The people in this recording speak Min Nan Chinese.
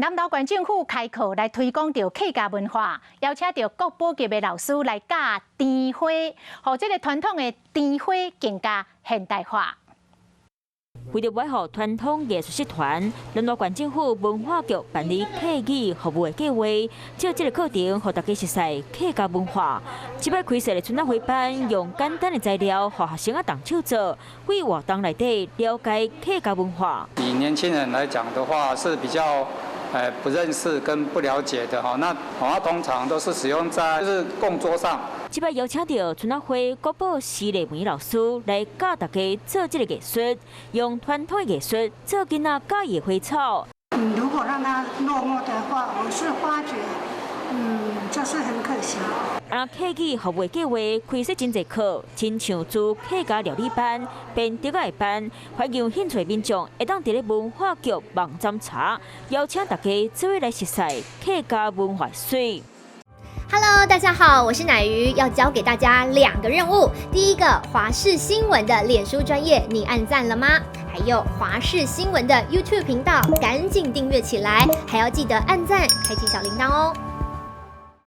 南投縣政府開課來推廣著客家文化，邀請著國寶級的老師來教甜花，予這个傳統的甜花更加現代化。為著維護傳統藝術失傳，南投縣政府文化局辦理客語服務的計劃，藉這个課程，予大家熟悉客家文化。這擺開設的春仔花班，用簡單的材料，予學生仔動手做，為活動內底了解客家文化。以年輕人來講的話，是比較不認識跟不了解的哈。那我通常都是使用在就是供桌上。這擺邀請著春仔花國寶施麗梅老師來教大家做這个藝術，用傳統藝術做囡仔佮意的花草。如果讓它落寞的話，我是發覺，這是很可惜。啊，客語服務計劃開設真濟課，親像煮客家料理班、編竹仔的班，歡迎有興趣的民眾會當佇咧文化局網站查，邀請大家做伙來熟悉客家文化媠。 Hello，大家好，我是乃瑜，要交給大家兩個任務。第一個，華視新聞的臉書專頁，你按讚了嗎？還有華視新聞的 YouTube 頻道，趕緊訂閱起來，還要記得按讚，開啟小鈴鐺哦。